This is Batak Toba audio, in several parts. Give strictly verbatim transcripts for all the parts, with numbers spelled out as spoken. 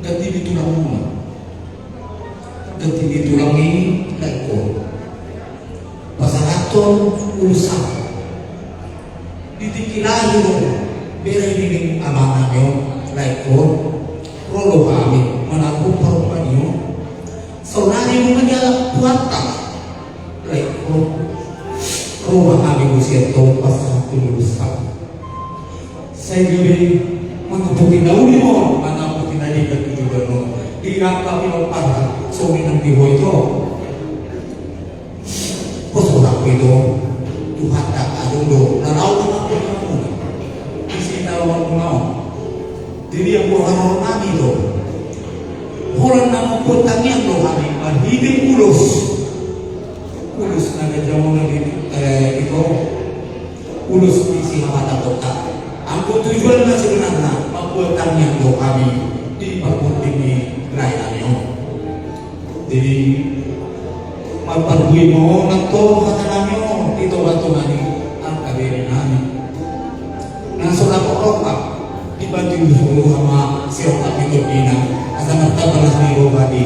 Ganti ni tulang muna. Ganti ni tulang i, lae, ingkon pasahathon ulos sahat. Di tingki lahi do bere ni amang nami on, lae, ingkon ro do hami manangkok parompa ni on. Saonari nunga dialap Tuhanta, lae, ingkon ro ma hami muse antong pasahathon ulos sahat. Sai gabe manopoti na uli ma on, manopoti na denggan tu joloan on. Di angka pinompar songon i nang di ho ito. Pos orak ito, Tuhanta adong do na laho manopoti hamuna. Disi na laho manopoti hamuna. Jadi anggo haroro nami do, holan na mambuat tangiang do hami marhite ulos. Ulos na ganjang on di, eh, ito. Ulos ni si hata-hata. Anggo tujuanna sebenarna mambuat tangiang do hami di parpudi ni lae nami on. Jadi marparbue ma on antong hata nami on di tonga-tonga ni angka bere nami. Na so dapot roha dibantu ulos roha ma si roha ni tondina asa martamba las ni roha di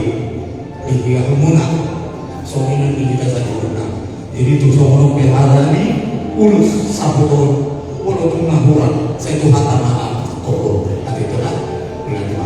di hita hamuna. Songon i nang di hita saluhutna. Jadi tung songon on pe harani ulos sahat on, molo tung na hurang sai tu hata ma na koko ate tona. Ulang ma.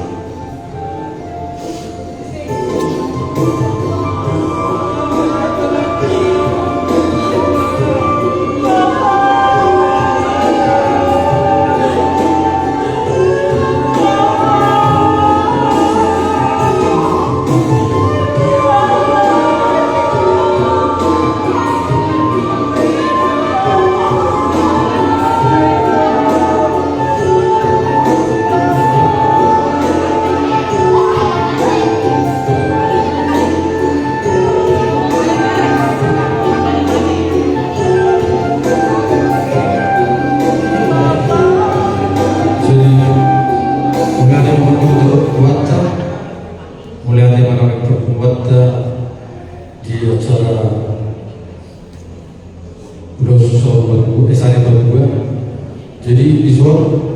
Jadi, mauliate ma di parpunguanta, mauliate ma di parpunguanta di acara ulos sahat, eh, sahat parbue. Jadi, dison